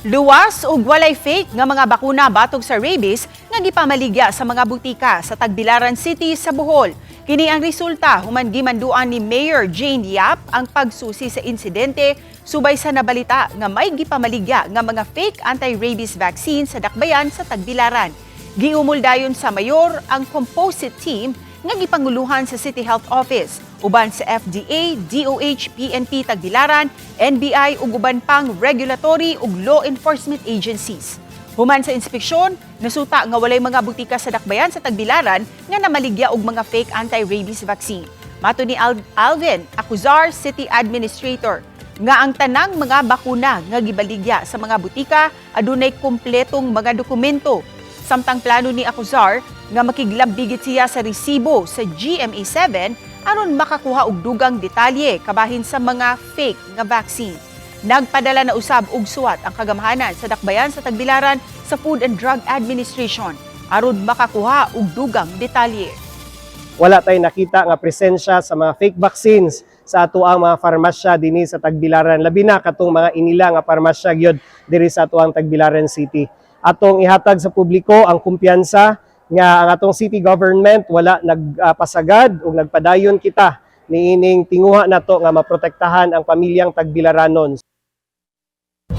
Luwas ug walay fake nga mga bakuna batok sa rabies nga gipamaligya sa mga butika sa Tagbilaran City sa Bohol. Kini ang resulta human gimanduan ni Mayor Jane Yap ang pagsusi sa insidente subay sa nabalita nga may gipamaligya nga mga fake anti-rabies vaccine sa dakbayan sa Tagbilaran. Giumol dayon sa mayor ang composite team nga gipanguluhan sa City Health Office uban sa FDA, DOH, PNP Tagbilaran, NBI ug uban pang regulatory ug law enforcement agencies. Human sa inspeksyon, nasuta nga walay mga butika sa dakbayan sa Tagbilaran nga namaligya og mga fake anti-rabies vaccine. Matod ni Alvin Acuzar, City Administrator, nga ang tanang mga bakuna nga gibaligya sa mga butika adunay kumpletong mga dokumento. Samtang plano ni Acuzar nga makiglambigit siya sa resibo sa GMA7 aron makakuha og dugang detalye kabahin sa mga fake nga vaccine. Nagpadala na usab og suwat ang kagamhanan sa dakbayan sa Tagbilaran sa Food and Drug Administration aron makakuha og dugang detalye. Wala tay nakita nga presensya sa mga fake vaccines sa atoang mga farmasya dinhi sa Tagbilaran, labi na katong mga inila nga parmasya gyud diri sa atoang Tagbilaran City. Atong ihatag sa publiko ang kumpiyansa nga ang atong city government wala nagpasagad ug nagpadayon kita niining tinguha nato nga maprotektahan ang pamilyang Tagbilaranon.